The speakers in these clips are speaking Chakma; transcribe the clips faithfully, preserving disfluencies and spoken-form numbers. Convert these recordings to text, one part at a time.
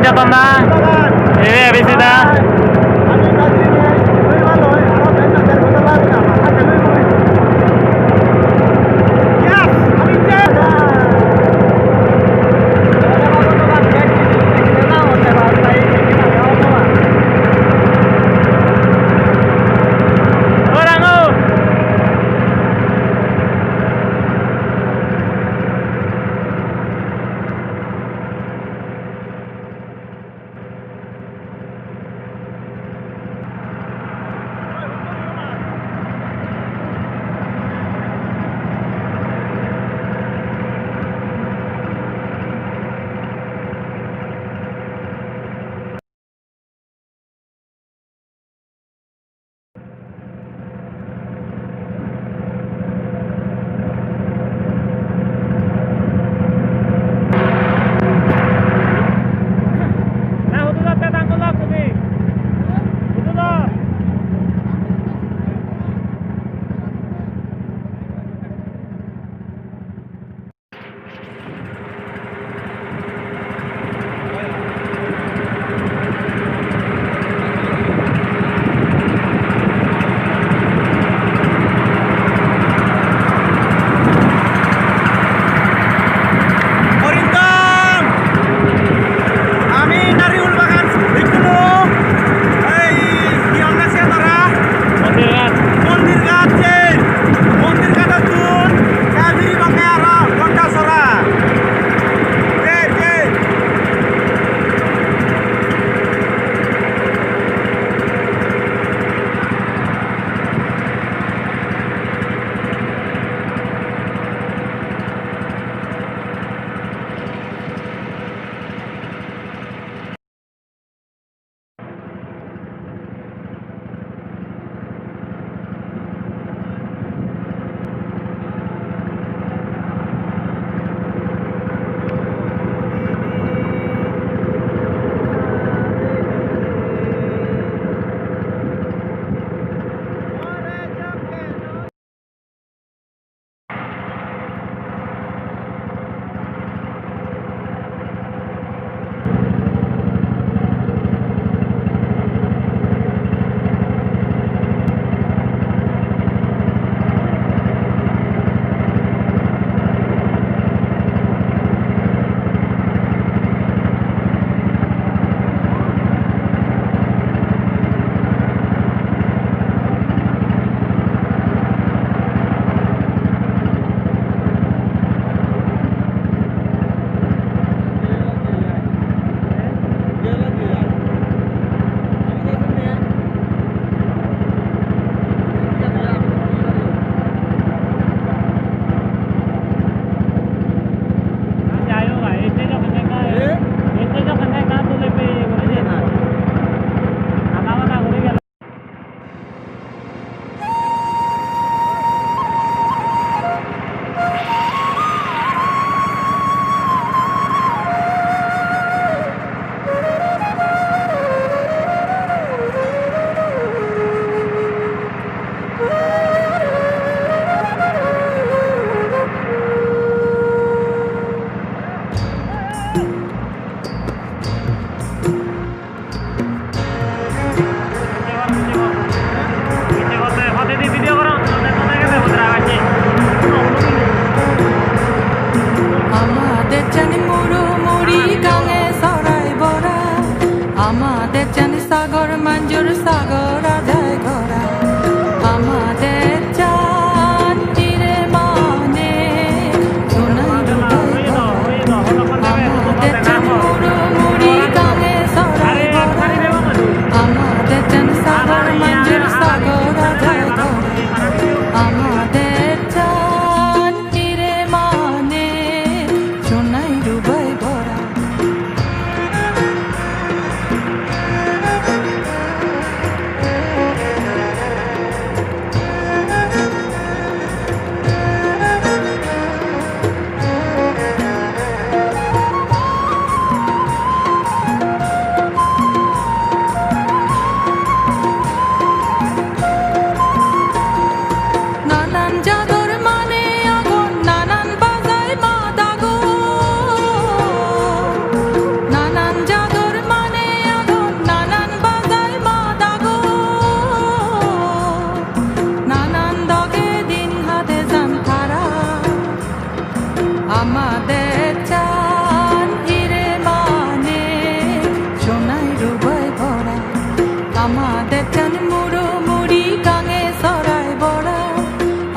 Jadon na? Ei, ei, bisi da.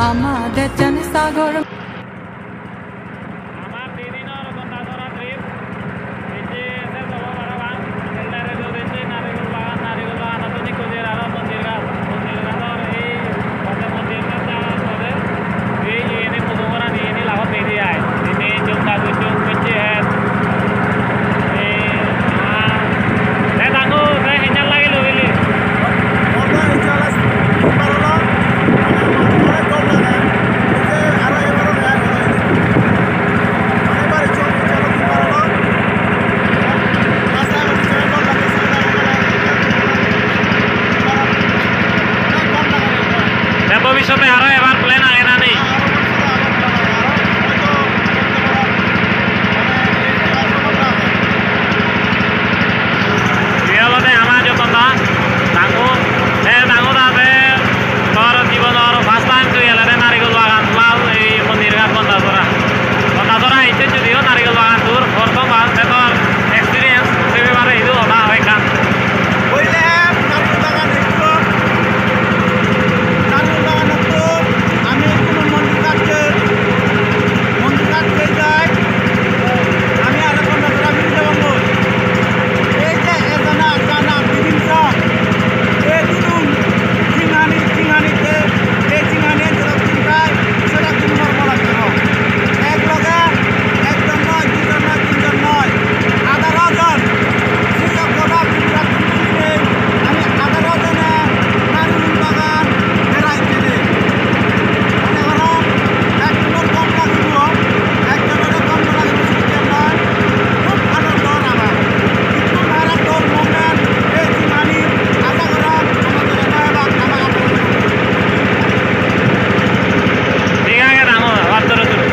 Ama dejani sagor. Amar di dinor Gondasora trip. Ecche ecche sobo parapang. Elder road ecche Narigul Bagan, Narigul Baganottun ikko jer aro Mondir Ghat. Mondir Ghator ei pode Mondir Ghat jagar pode ei iyeni photo gorani iyeni lagot pei de ai. Iyeni jumta gujjum gocche het. Ei, ah, te dangu, te henjan lagilo bili. Te bobissote aro ebar plan age na nei? Ibe olode ama Joton da, dangu, te dangu da te tor jibonor first time tui elode Narigul Bagan lal ei Mondir Ghat Gondasora. Gondasora ecche judiyo Narigul Bagan tour prothom bar, te tor experience se bepare idu hoda hoi ekkan. Hoile Narigul Bagan ekko, Narigul Baganottun ami ekko Mondir Ghat jei, Mondir Ghat jei jai, ami aro Gondasora firi jebongoi. Ei je ejana, jana, bibinso, ei dinun jinghani, jinghani te, ei jinghani jora jinghai, sera din mormo lagebo. Ek loge ekjon noi, dijon noi, tinjon noi, adaro jon. Seyot goda Tripura tun milinei ami adaro jone Narigul Bagan berai jede. Mone gorong ekjonor gom lagibo, ekjonore gom no lagibo system noi. Hub anondor ama. Ittun harap dol moment, ei jinghani aja gorong ama jone noi bak ama adaro jone. Thik age, dangor, abar turu turu.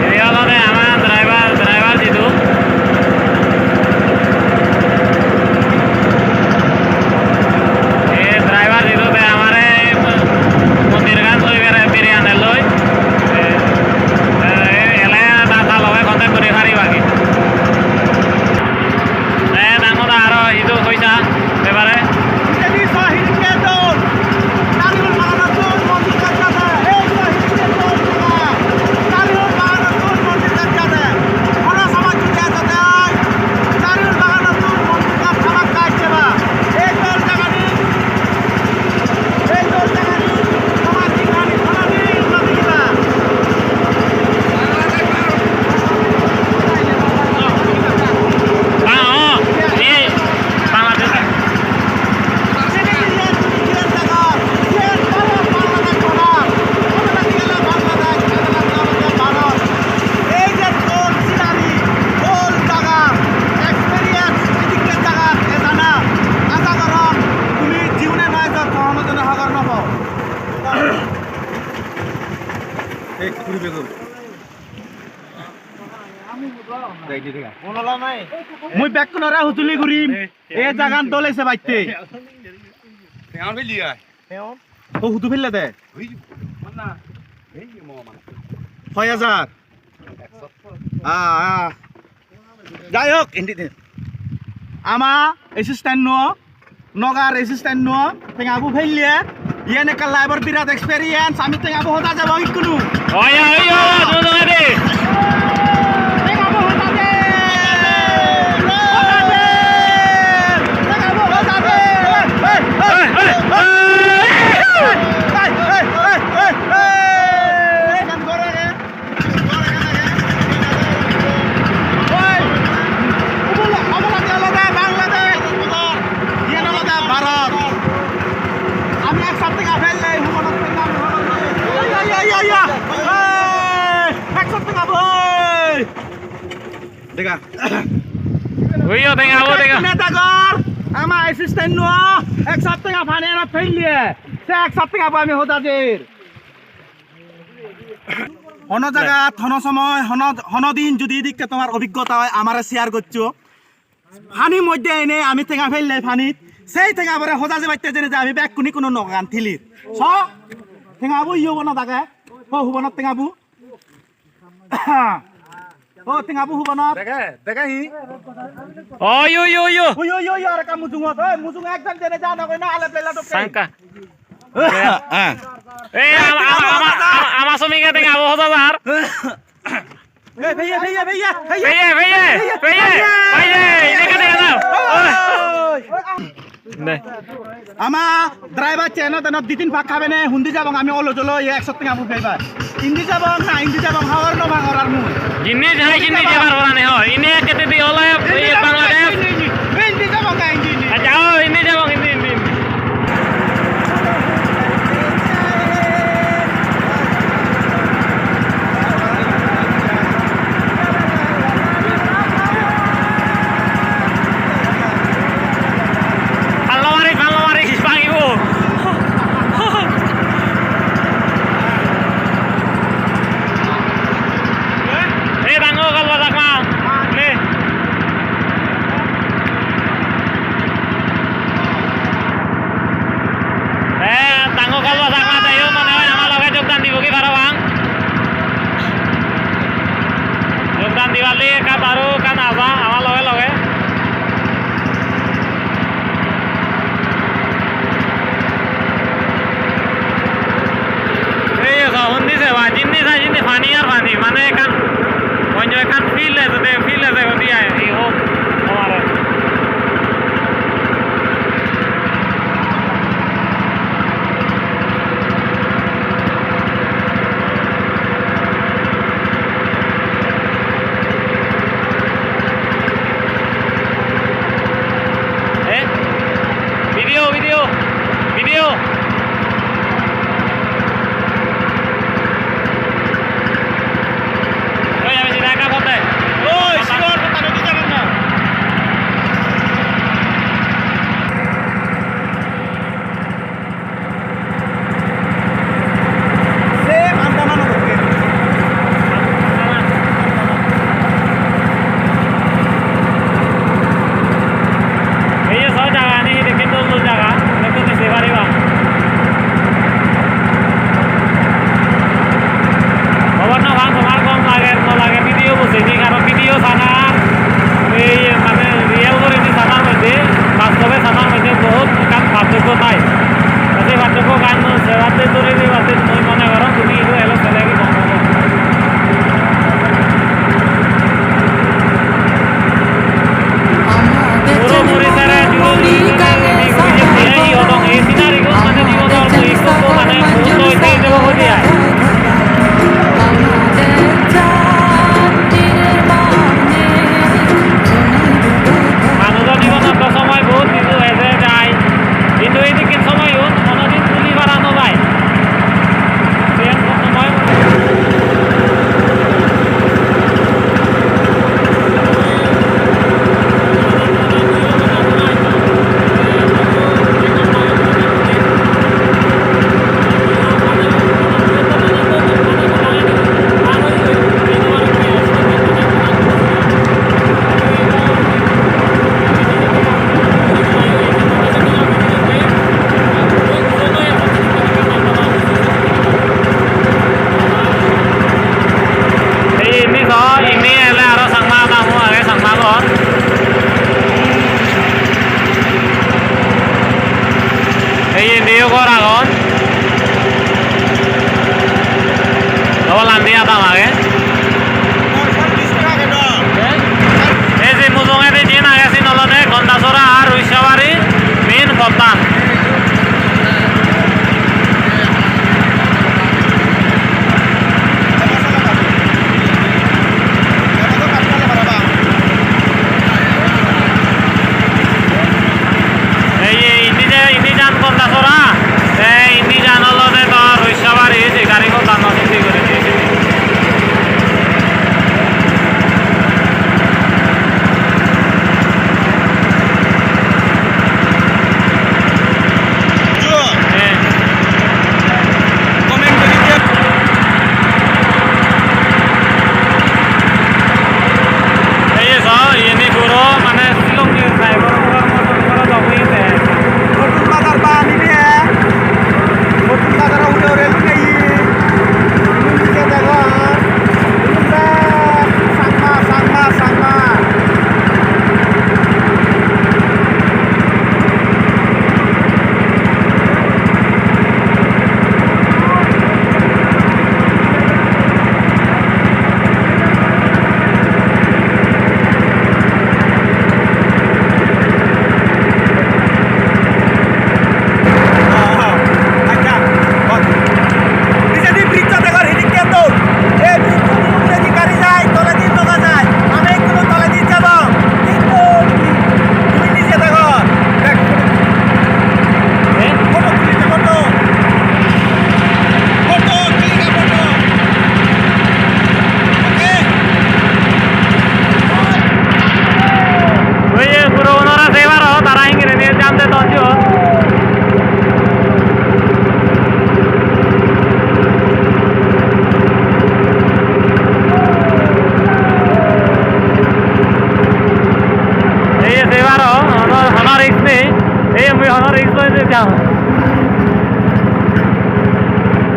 Ibe olode ama driver, driver jidu. Ei driver jidu te amare Mondir Ghat loi bere, bere anelloi. Te, te ele ta, ta loge contact guri paribagi. Te dangor aro idu hoisa ebare. Ei je dol scenery, dol jaga, experience, edikke jagat ejana, aja gorong tumi jibone no ejo, hono jone hobor no po. Ei, kuri begun. Mui bekkunore hujuli gurim, ei jagan dol ese baitte. Tenga bili ai. To hudu phelle de? Ui, manna. Ei mo manna. Hoi hajar? Ah, ah. Jai hok, indi din. Ama assistant no, nogar assistant no, tenga bu phelle, yen ekka life-or birat experience, ami tenga bu hoda jebo ikkunu. Oya, oya, no, no, de. Tenga bu hoda de. Hoda de. Tenga bu hoda de. Hey, hey, hey, hey. Hey, hey, hey, hey, hey. Oi, obola-, oboladi olode Bangladesh, iyan olode Bharot. Ami ekso tenga pelle, humonot pelle, ami humonot pelle. Iya, iya, iya, iya. Ei, ekso tenga boi. Dega. Oiyo, tenga bo, tenga. Ekso tenga dagor, ama assistant no, ekso tenga pani anot pelle. Se ekso tenga bo ami hoda jer. Hono jagat, hono somoy, hono, hono din judi edikke tomar obhiggota oi, amare share goccho. Pani moddhe ene ami tenga pelle panit, sei tenga bore hoda jebatte jene je ami bekkune kono nogan tilir. So, tenga bu iyo bono dage, ho hubanot tenga bu. O, tenga bu hubanor. Dege, dege hi? Oi, oi, oi, oi. Oi, oi, oi, oi, arekka mujungot. Oi, mujung ekjon jene ja nogoi na, ale plela dokke. Sangka. Eh, ama, ama, ama, ama, ama somike tenga bu hoda dar. Eh, peye, peye, peye, peye. Peye, peye, peye. Peye, ini kan tenga dar. Oi. Ne. Ama driver cheno teno di tin pak habene hundi jabong ami olo jolo ye ekso tenga bu driver. Indi jabong na indi jabong hawar no pangor ar mui. Jinni jai jinni jebar orane ho. Ini ekete di olo ye Bangladesh. Indi jabong na indi indi. Acha, oh, indi jabong, indi, indi, indi. Pallo mari, pallo mari, bangibo. Eh, dango, kallo, dakma. Ne.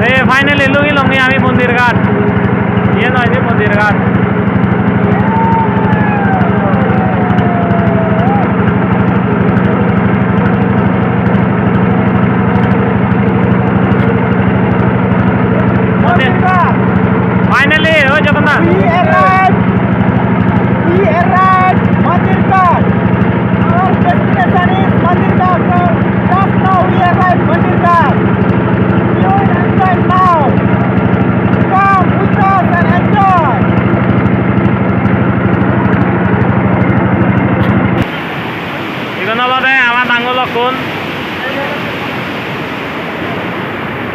Ei finally lungi lungi ami Mondir Ghat. Iyen hoide Mondir Ghat. Mondir Ghat. Finally, oi Jagannath. We arrived. We arrived Mondir Ghat. Our destination is Mondir Ghat. Just now we arrived Mondir Ghat. We will enjoy now. Come with us and enjoy. Igun olode ama dangolokkun.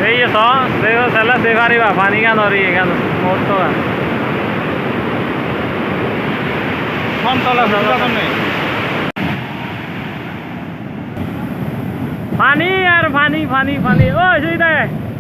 Ei je so, se, sele se pariba, pani gan ori gan, muhurto gan. Hon tola subidagan nei. Pani ar pani, pani, pani. Oi, sei de.